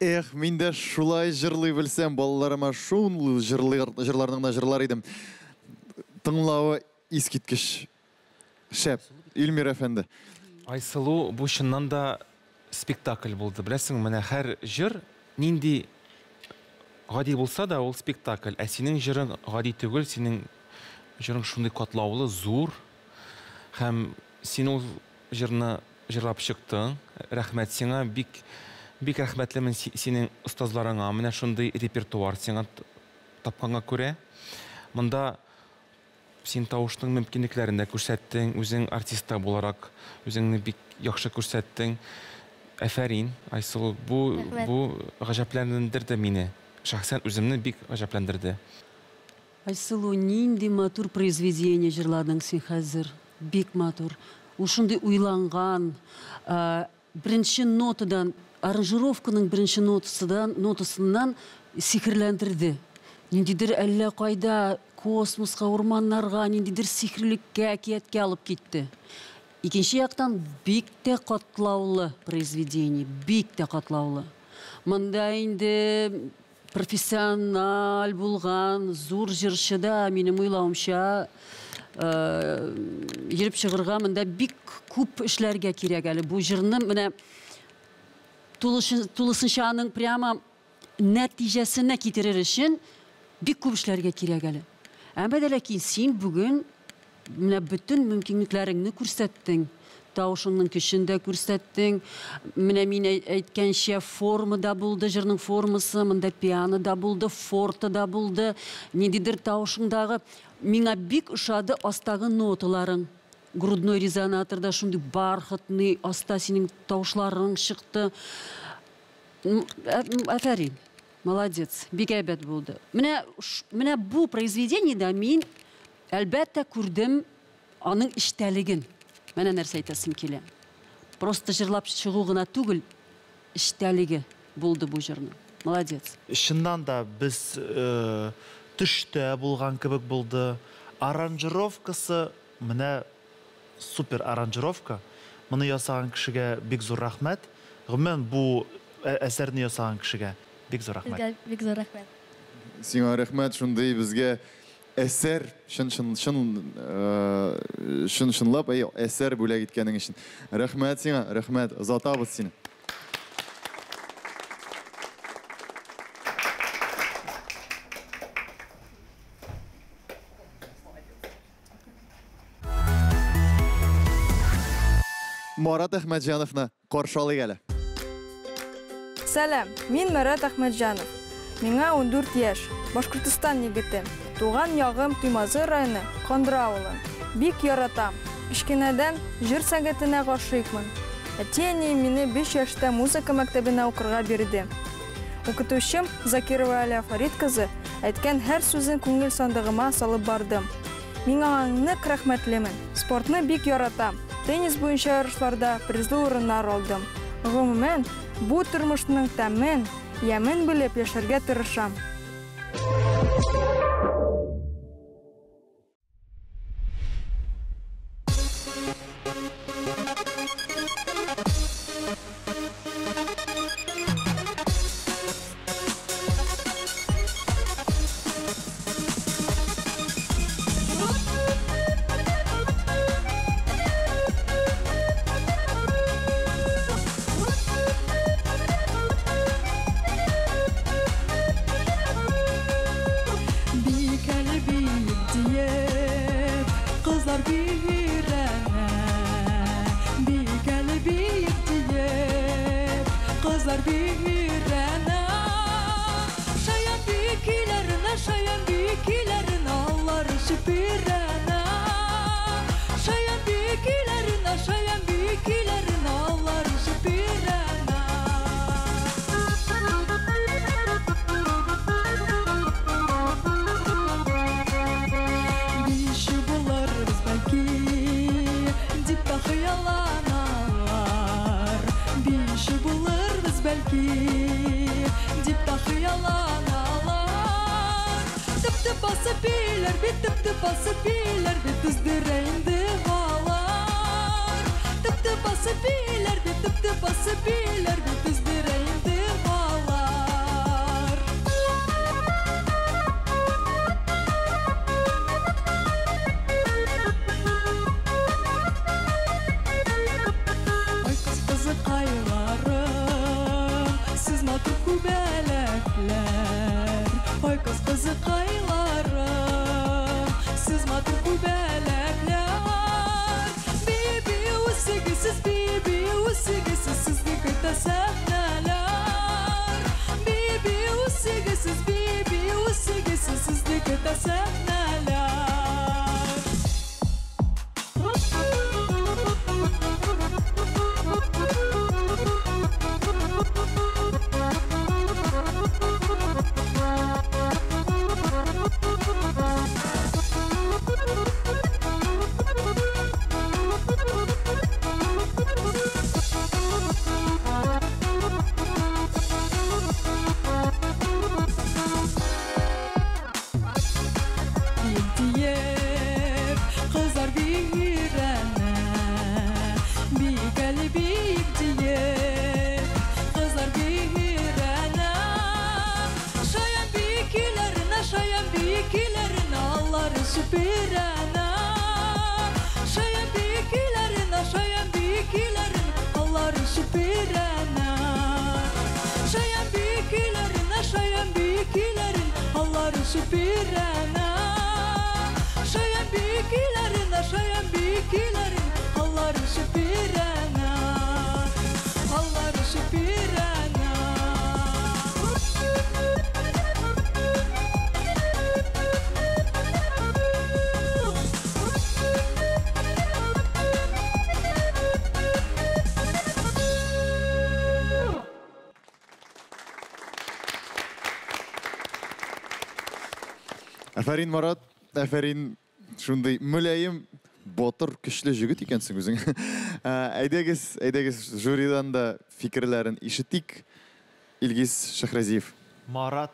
Эх, мин дә шулай җырлый белсәм, балаларыма шул җырларны гына җырлар идем. Тыңлавы искиткеч шәп. Илмир әфәнде. Айсылу, бу чыннан да спектакль булды. Беләсеңме, менә һәр җыр нинди гади булса да, ул спектакль. Ә синең җырың гади түгел, синең җырың шундый катлаулы, зур. Һәм син ул җырны җырлап чыктың. Рәхмәт сиңа, бик бик рәхмәтлемен синең остазларыңа. Менә шундый репертуар сиңа тапканга күрә. Монда син тавышның мөмкинлекләрен дә күрсәттең, үзең артист та буларак үзеңне бик яхшы күрсәттең. Әфәрин, Айсылу, бу Рәхмәт. бу гаҗәпләндерде мине. Шәхсән үземне бик гаҗәпләндерде. Айсылу, нинди матур произведение җырладың син хәзер. Бик матур. Ул шундый уйланган, беренче нотадан, аранжировканың беренче нотасыдан, нотасыннан сихерләндерде. Ниндидер әллә кайда космоска, урманнарга, ниндидер сихерлеккә, әкияткә алып китте. Икенче яктан бик тә катлаулы произведение, бик тә катлаулы. Монда инде профессиональ булган зур җырчы да, минем уйлавымча, йөреп чыгырга монда бик күп эшләргә кирәк әле. Бу җырны менә тулысынча аның прямо нәтиҗәсенә китерер өчен бик күп эшләргә кирәк әле. Әмма дә ләкин син бүген менә бөтен мөмкинлекләреңне күрсәттең. Тавышыңның көчен дә күрсәттең. Менә мин әйткәнчә, форма да булды, җырның формасы, монда пиано да булды, форте да булды. Ниндидер тавышыңдагы миңа бик ошады астагы ноталарың. Грудной резонаторда шундый бархатный аста синең тавышларың чыкты. Афәрин. Молодец, бик әйбәт булды. Менә менә бу произведениедә мин әлбәттә күрдем аның эчтәлеген. Менә нәрсә әйтәсем килә. Просто җырлап чыгу гына түгел, эчтәлеге булды бу җырның. Молодец. Чыннан да без төштә булган кебек булды. Аранжировкасы менә супер аранжировка. Моны ясаган кешегә бик зур рәхмәт. Гомумән бу әсәрне ясаган кешегә бик зур рәхмәт. Сезгә бик зур рәхмәт. Сиңа рәхмәт, шундый безгә әсәр, чын чын чын чын чынлап әсәр бүләк иткәнең өчен. Рәхмәт сиңа, рәхмәт. Озатабыз сине. Марат Әхмәтҗановны каршы алыйк әле. Сәлам, мин Марат Әхмәтҗанов. Миңа 14 яшь, Башкортостан егете. Туган ягым Туймазы районы, Кандра авылы. Бик яратам. Кечкенәдән җыр сәнгатенә гашыйкмын. Әти-әнием мине 5 яшьтә музыка мәктәбенә укырга бирде. Укытучым Закирова Аля Фарид кызы әйткән һәр сүзен күңел сандыгыма салып бардым. Мин аңа нык рәхмәтлемен. Спортны бик яратам. Теннис буенча ярышларда призлы урыннар алдым. Гомумән, бу тормышның тәмен, ямен белеп яшәргә тырышам. Бик әле биек диеп, кызлар бирәнә. Бик әле биек диеп, кызлар бирәнә. Шаян бикиләренә, шаян бикиләренә, алар эчеп бирәнә. Шаян бикиләренә, шаян бикиләренә, алар эчеп бирәнә. Бишү булырбыз бәлки, дип тә хыялланалар. Бишү булырбыз бәлки, дип тә хыялланалар. Төп-төп басып биләр бит, төп-төп басып биләр бит, өздерә инде алар. Төп-төп басып биләр бит, төп-төп басып биләр бит, өздерә инде алар. сәхнәләр. Диеп, кызлар бирәнә, бик әле бик диеп, кызлар бирәнә. Шаян бикиләренә, шаян бикиләренә, аллары сүперәнә. Шаян бикиләренә, шаян бикиләренә, аллары сүперәнә. Шаян бикиләренә, шаян бикиләренә, аллары сүперәнә. Шаян бикиләренә, шаян бикиләренә, аллары сүперәнә. Аллары сүперәнә. Афәрин, Марат, афәрин, шундый мөлаем, батыр, көчле җегет икәнсең үзең. Әйдәгез, әйдәгез, жюридан да фикерләрен ишетик. Илгиз Шәһрәзиев. Марат,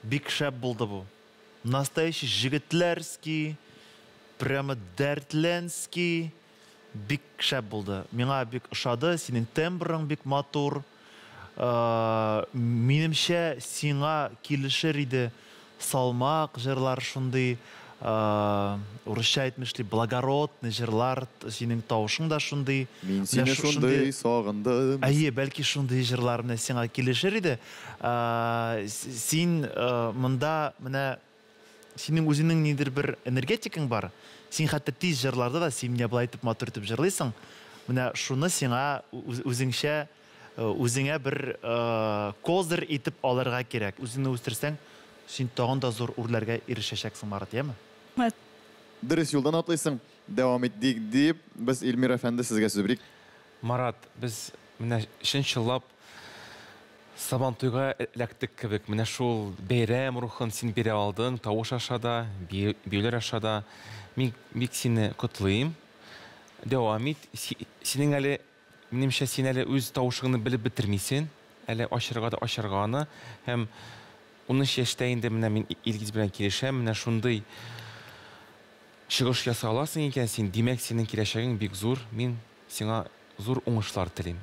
бик шәп булды бу. Настоящий җегетләрский, прямо дәртләнский, бик шәп булды. Миңа бик ошады, синең тембрың бик матур. Минемчә, сиңа килешер иде салмак җырлар шундый, урысча әйтмешли, благородный җырлар, синең тавышың да шундый. Мин сине шундый сагындым. Әйе, бәлки шундый җырлар менә сиңа килешер иде. Син монда менә синең үзеңнең нидер бер энергетикаң бар. Син хәтта тиз җырларда да син менә болай итеп матур итеп җырлыйсың. Менә шуны сиңа үзеңчә, үзеңә бер козырь итеп алырга кирәк. Үзеңне үстерсәң, син тагын да зур үрләргә ирешәчәксең, Марат, яме? Рәхмәт. Дөрес юлдан атлыйсың, дәвам ит дип, без Илмир әфәнде сезгә сүз бирик. Марат, без менә чын-чынлап Сабантуйга эләктек кебек. Менә шул бәйрәм рухын син бирә алдың, тавыш аша да, биюләр аша да. Мин бик сине котлыйм. Дәвам ит. Синең әле, минемчә, син әле үз тавышыңны белеп бетермисең. Әле ачырга да ачарга аны. Һәм 13 яшьтә инде менә мин Илгиз белән килешәм, менә шундый чыгыш ясый аласың икән син, димәк, синең киләчәгең бик зур. Мин сиңа зур уңышлар телим.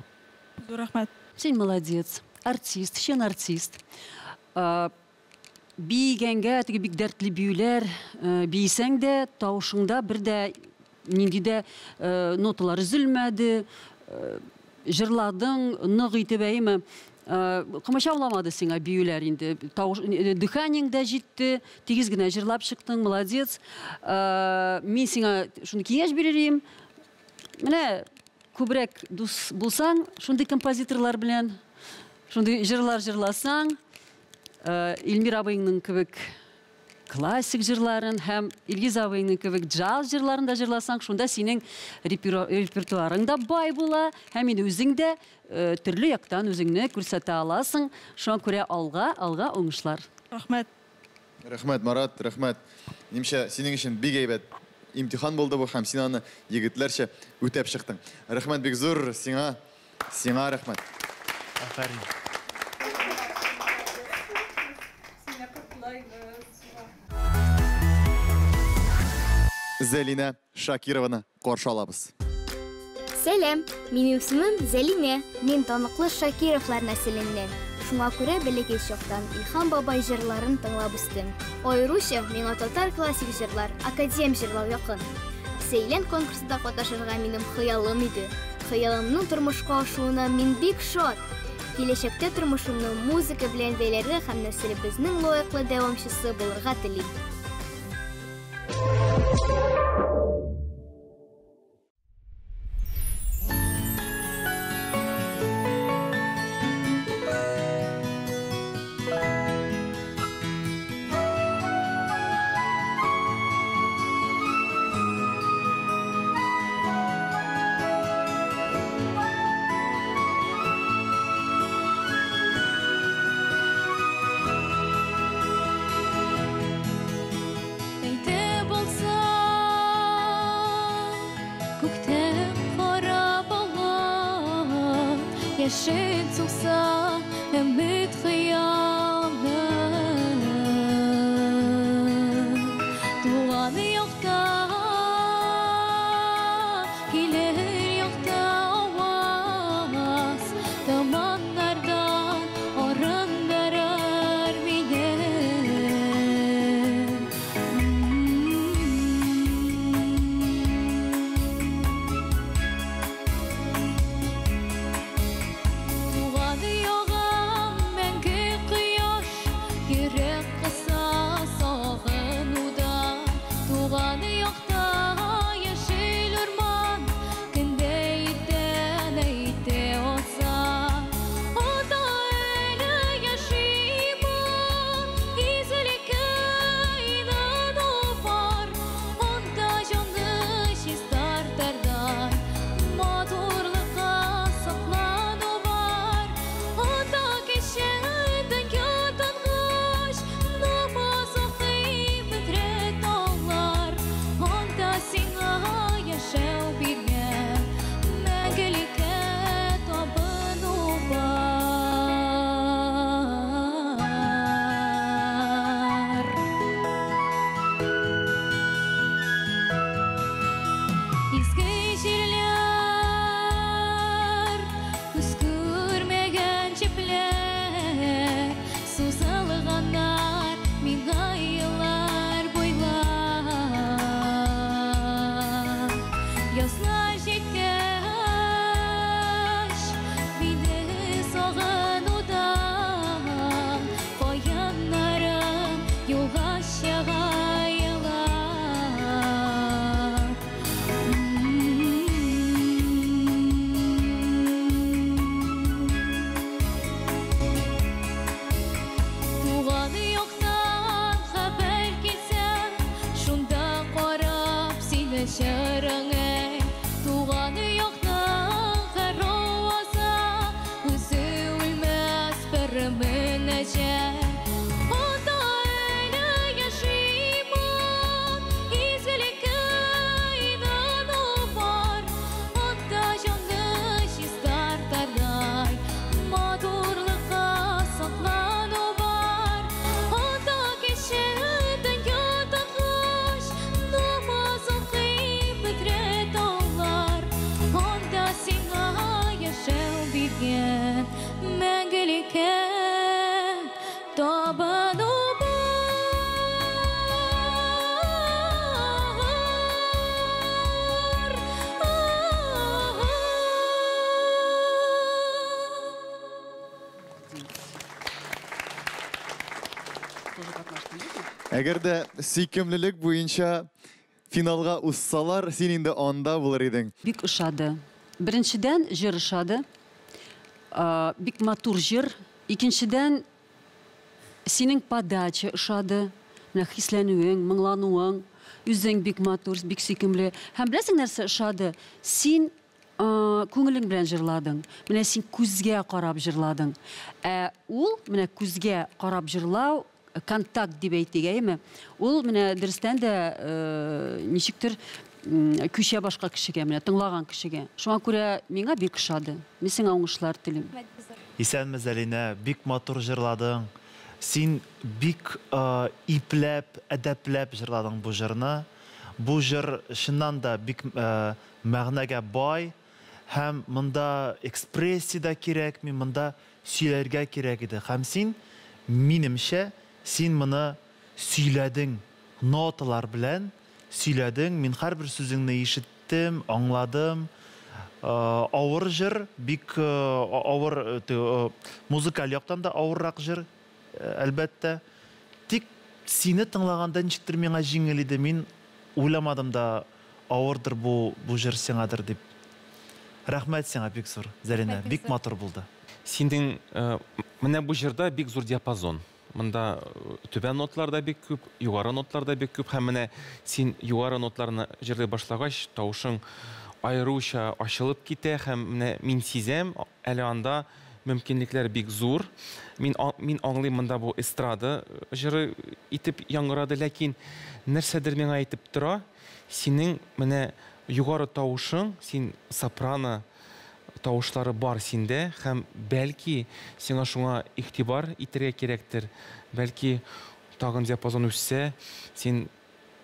Зур рәхмәт. Син молодец, артист, чын артист. Биегәнгә теге бик дәртле биюләр биесәң дә, тавышыңда бер дә нинди дә ноталар өзелмәде, җырладың, нык итеп, әйеме? Комачауламады сиңа биюләр инде. Тавыш, дыханиең дә җитте, тигез генә җырлап чыктың, молодец. Мин сиңа шуны киңәш бирер идем. Менә күбрәк дус булсаң, шундый композиторлар белән, шундый җырлар җырласаң, Илмир абыйның кебек классик җырларын һәм Илгиз абыйның кебек джаз җырларын да җырласаң, шунда синең репертуарың да бай була, һәм инде үзең дә төрле яктан үзеңне күрсәтә аласың. Шуңа күрә алга, алга уңышлар. Рәхмәт. Рәхмәт, Марат, рәхмәт. Минемчә, синең өчен бик әйбәт имтихан булды бу, һәм син аны егетләрчә үтәп чыктың. Рәхмәт бик зур сиңа, сиңа рәхмәт. Афәрин. Сине котлыйбыз. Зәлинә Шакированы каршы алабыз. Сәлам, минем исемем Зәлинә. Мин таныклы Шакировлар нәселеннән. Шуңа күрә бәләкәй чактан Илһам бабай җырларын тыңлап үстем. Аеруча миңа татар классик җырлар, академ җырлау якын. Сәйлән конкурсында катнашырга минем хыялым иде. Хыялымның тормышка ашуына мин бик шат. Киләчәктә тормышымны музыка белән бәйләргә һәм нәселебезнең лаеклы дәвамчысы булырга телим. Яшен сукса өмет хыялны. Туган якта, килер якта аваз, Томаннардан арындырыр мине. Туган ягым мәңге кояш, йөрәк кыса сагынудан. Туган якта яшел урман, көндә иртән әйтә алса. Ата әле яши иман, изгелеккә инану бар. Анда җанны чистартырдай, матурлыкка соклану бар. Ата кеше дөнья тынгач, намаз укый бөдрә таулар. Анда сиңа яшәү биргән, мәңгелеккә табыну бар. Изге җирләр, күз күрмәгән җепләр, сузылганнар миңа еллар буйлап. Язлар җиткәч, мине сагынудан, каеннарым юлга чыга елап. Туган яктан хәбәр килсә, шунда карап сине чырыңа. Туган якның һәр авазы үзе үлмәс бер мөнәҗәт. Анда әле яши иман, изгелеккә инану бар. Анда җанны чистартырдай, матурлыкка соклану бар. Анда кеше дөнья тынгач, намаз укый бөдрә таулар. Анда сиңа яшәү биргән, мәңгелеккә табыну бар. Әгәр дә сөйкемлелек буенча финалга узсалар, син инде анда булыр идең. Бик ошады. Беренчедән, җыр ошады. Бик матур җыр. Икенчедән, синең подача ошады. Менә хисләнүең, моңлануың, үзең бик матур, бик сөйкемле. Һәм беләсең нәрсә ошады? Син күңелең белән җырладың. Менә син күзгә карап җырладың. Ә ул менә күзгә карап җырлау, контакт дип әйтик, әйеме? Ул менә дөрестән дә ничектер күчә башка кешегә, менә тыңлаган кешегә. Шуңа күрә миңа бик ошады. Мин сиңа уңышлар телим. Исәнме, Зәлинә, бик матур җырладың. Син бик ипләп, әдәпләп җырладың бу җырны. Бу җыр чыннан да бик мәгънәгә бай һәм монда экспрессия дә кирәкми, монда сөйләргә кирәк иде. Һәм син, минемчә, син моны сөйләдең, ноталар белән сөйләдең. Мин һәрбер сүзеңне ишеттем, аңладым. Авыр җыр, бик авыр, музыкаль яктан да авыррак җыр, әлбәттә. Тик сине тыңлаганда ничектер миңа җиңел иде. Мин уйламадым да авырдыр бу җыр сиңадыр дип. Рәхмәт сиңа бик зур, Зәринә, бик матур булды. Синең менә бу җырда бик зур диапазон. Монда түбән нотлар да бик күп, югары нотлар да бик күп. Һәм менә син югары нотларны җырлый башлагач, тавышың аеруча ачылып китә һәм менә мин сизәм, әле анда мөмкинлекләр бик зур. Мин аңлыйм, монда бу эстрада җыры итеп яңгырады, ләкин нәрсәдер миңа әйтеп тора, синең менә югары тавышың, син сопрано тавышлары бар синдә һәм бәлки сиңа шуңа игътибар итәргә кирәктер. Бәлки тагын диапазон үссә, син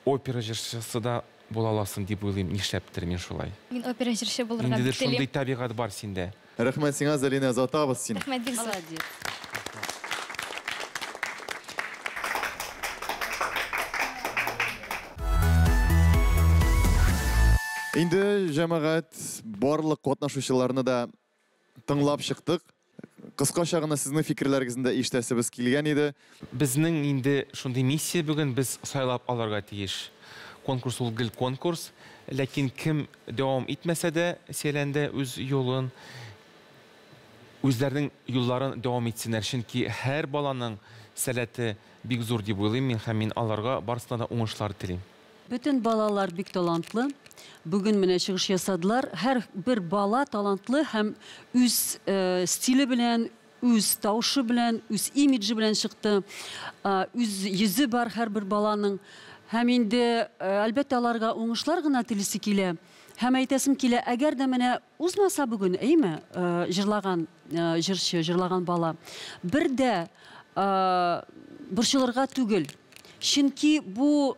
опера җырчысы да була аласың дип уйлыйм. Нишләптер мин шулай. Мин опера җырчы булырга Ниндидер бик телим. шундый табигать бар синдә. Рәхмәт сиңа, Зәлинә, озатабыз сине. Рәхмәт бик зур. Молодец. Инде җәмәгать барлык катнашучыларны да тыңлап чыктык. Кыскача гына сезнең фикерләрегезне дә ишетәсебез килгән иде. Безнең инде шундый миссия бүген без сайлап алырга тиеш. Конкурс ул гел конкурс, ләкин кем дәвам итмәсә дә Сәйләндә үз юлын, үзләренең юлларын дәвам итсеннәр, чөнки һәр баланың сәләте бик зур дип уйлыйм мин һәм мин аларга барысына да уңышлар телим. Бөтен балалар бик талантлы. Бүген менә чыгыш ясадылар. Һәр бер бала талантлы һәм үз стиле белән, үз тавышы белән, үз имиджи белән чыкты. Үз йөзе бар һәрбер баланың. Һәм инде, әлбәттә, аларга уңышлар гына телисе килә. Һәм әйтәсем килә, әгәр дә менә узмаса бүген, әйме, җырлаган җырчы, җырлаган бала, бер дә борчылырга түгел. Чөнки бу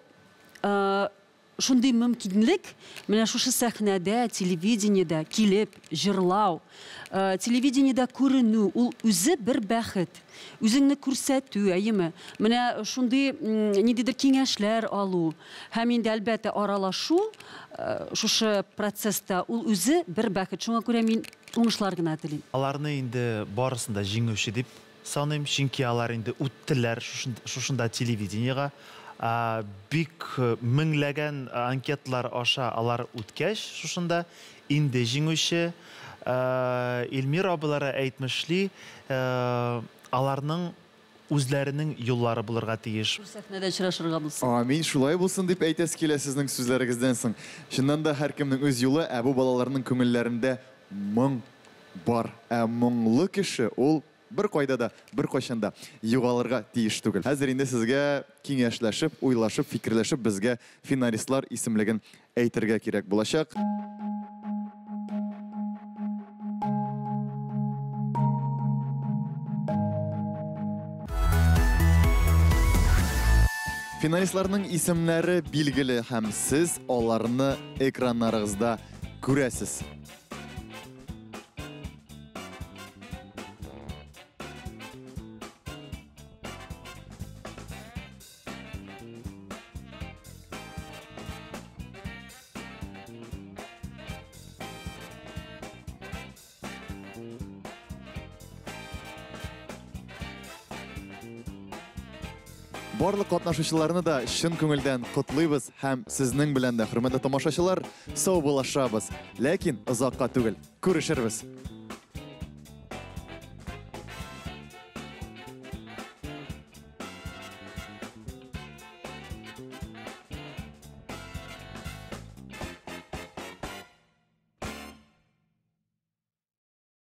шундый мөмкинлек, менә шушы сәхнәдә, телевидениедә килеп җырлау, телевидениедә күренү, ул үзе бер бәхет. Үзеңне күрсәтү, әйеме? Менә шундый ниндидер киңәшләр алу һәм инде әлбәттә аралашу шушы процесста ул үзе бер бәхет. Шуңа күрә мин уңышлар гына телим. Аларны инде барысын да җиңүче дип саныйм, чөнки алар инде үттеләр шушында телевидениега. Бик меңләгән анкетлар аша алар үткәч, шушында инде җиңүче. Эльмира абылары әйтмешли, аларның үзләренең юллары булырга тиеш. Шул сәхнәдә очрашырга булсын. Амин, шулай булсын дип әйтәсе килә сезнең сүзләрегездән соң. Чыннан да һәркемнең үз юлы, ә бу балаларның күңелләрендә моң бар. Ә моңлы кеше ул бер кайда да, бер кайчан да югалырга тиеш түгел. Хәзер инде сезгә киңәшләшеп, уйлашып, фикерләшеп безгә финалистлар исемлеген әйтергә кирәк булачак. Финалистларның исемнәре билгеле һәм сез аларны экраннарыгызда күрәсез. Барлык катнашучыларны да чын күңелдән котлыйбыз һәм сезнең белән дә, хөрмәтле тамашачылар, саубуллашабыз. Ләкин озакка түгел. Күрешербез.